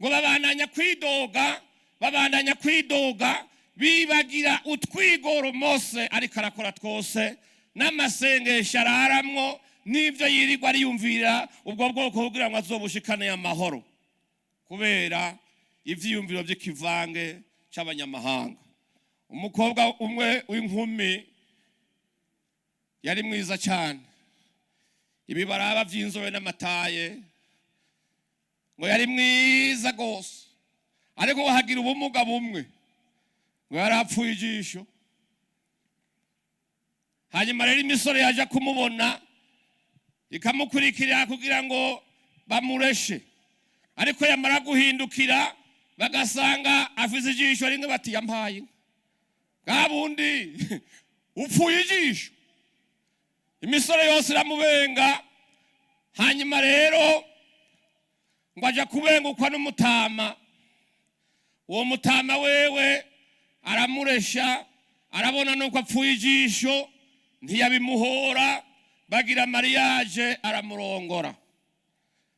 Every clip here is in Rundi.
Ngo babandanya kwidoga, babandanya kwidoga, bibagira utwigoro Mose ariko arakora twose, n'amasengesho araramwo, n'ibyo yirirwa ariyumvira ubwo bwoko kugira ngo azobushikane amahoro, kubera ivyiyumviro by'ikivange c'abanyamahanga. Umukobwa umwe w'inkumi yari mwiza cyane, ibibaraba vy'inzobe n'amataye, ngo yari mwiza gose, ariko ngo hagira ubumuga bumwe, ngo yari apfuye ijisho. Hanyuma rero imisore yaje kumubona ikamukurikira kugira ngo bamureshe, ariko yamara guhindukira bagasanga afise ijisho rimwe, bati: "Yampaye inka, bwa bundi upfuye ijisho." Imisore yose iramubenga. Hanyuma rero ngo aja kubengukwa n'umutama. Uwo mutama wewe aramuresha, arabona nuko apfuye ijisho, ntiyabimuhora. Bagira mariage, aramurongora.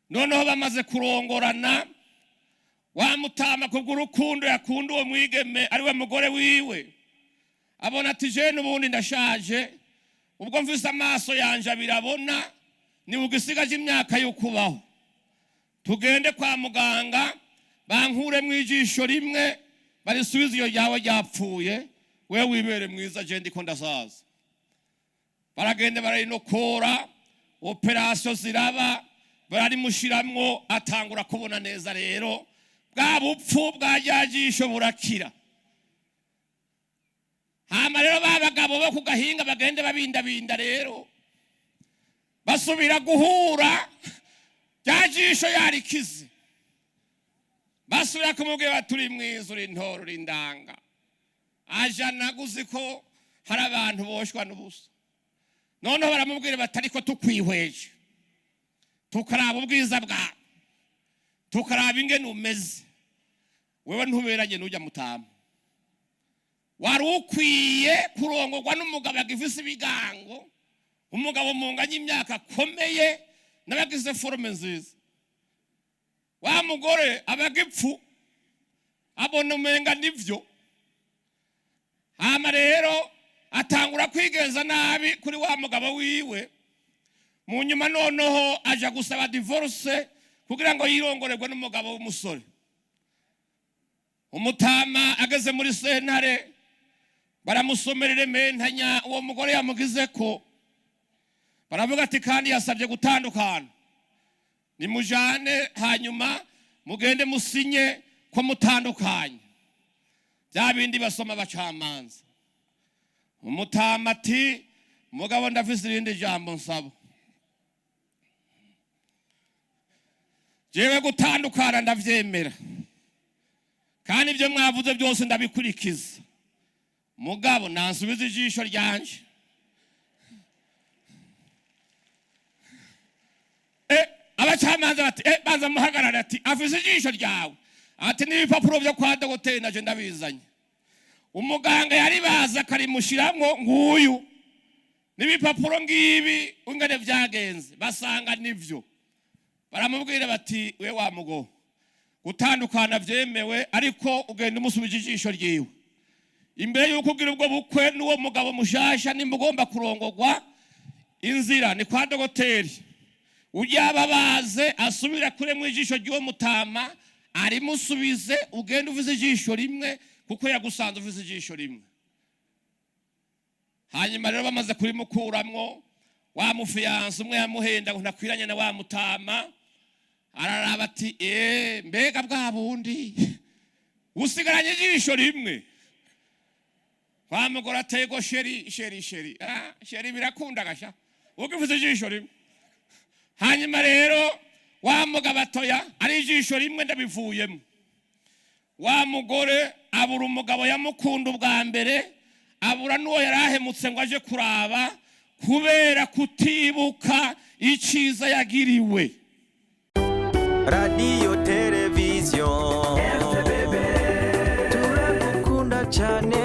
Noneho bamaze kurongorana, wa mutama kubw'urukundo yakunda uwo mwigeme ari we mugore wiwe, abona ati: "Je n'ubundi ndashaje, ubwo mvise amaso yanje abirabona, ni ugisigaje imyaka yo kubaho, tugende kwa muganga bankuremo ijisho rimwe, barisubize iyo ryawe ryapfuye, we wibere mwiza, je ndiko ndasaza." Baragenda bararinokora, opération ziraba, bararimushiramwo, atangura kubona neza. Rero bwa bupfu bwa rya jisho burakira. Hama rero ba bagabo bo ku gahinga bagende babindabinda, rero basubira guhura, rya jisho yarikize. Basubira kumubwira bati: "Uri mwiza, uri intore, uri indanga." Aja naguzi ko hari abantu boshwa n'ubusa. Noneho baramubwira bati: "Ariko tukwihweje, tukaraba ubwiza bwawe, tukaraba ingene umeze, wewe ntuberanye n'ujya mutama. Wari ukwiye kurongorwa n'umugabo agifise ibigango, umugabo munganya imyaka, akomeye, n'abagize forme nziza." Wa mugore abaga ipfu, abona umenga nivyo. Hama rero atangura kwigenza nabi kuri wa mugabo wiwe. Mu nyuma noneho aja gusaba divorce kugira ngo yirongorerwe n'umugabo w'umusore. Umutama ageze muri sentare, baramusomera irementanya uwo mugore yamugize ko. Baravuga ati: "Kandi yasabye gutandukana, nimujane, hanyuma mugende musinye ko mutandukanye," bya bindi basoma abacamanza. Umutama ati: "Mugabo ndafise irindi jambo nsaba. Jewe gutandukana ndavyemera, kandi ibyo mwavuze byose ndabikurikiza, mugabo nansubiza ijisho ryanje." Abacamanza bati: "Banza muhagarare." Ati: "Afise ijisho ryawe." Ati: "N'ibipapuro byo kwa dogoteri naje ndabizanye, umuganga yari baza akarimushiramwo, nguyu n'ibipapuro ngibi ingene vyagenze." Basanga nivyo. Baramubwira bati: "We wa mugo, gutandukana vyemewe, ariko ugenda umusubije ijisho ryiwe. Imbere yuko ugira ubwo bukwe n'uwo mugabo mushasha, nimba ugomba kurongorwa, inzira ni kwa dogoteri, ujya baze asubira kure mu ijisho ry'uwo mutama, arimusubize, ugende uvuze ijisho rimwe, kuko yagusanze uvuze ijisho rimwe." Hanyuma rero bamaze kurimukuramwo, wa mufiancé umwe yamuhenda ngo ntakwiranye na wa mutama araraba ati: "Eh, mbega bwa bundi usigaranye ijisho rimwe." Wa mugore atego: "Chéri, chéri, chéri, ah chéri, birakunda gasha ugivuze ijisho rimwe." Hanyuma rero wa mugabo atoya ari ijisho rimwe, ndabivuyemo. Wa mugore abura umugabo yamukunda ubwa mbere, abura n'uwo yari ahemutse ngo aje kuraba, kubera kutibuka iciza yagiriwe. Radiyo, televiziyo, turagukunda cyane.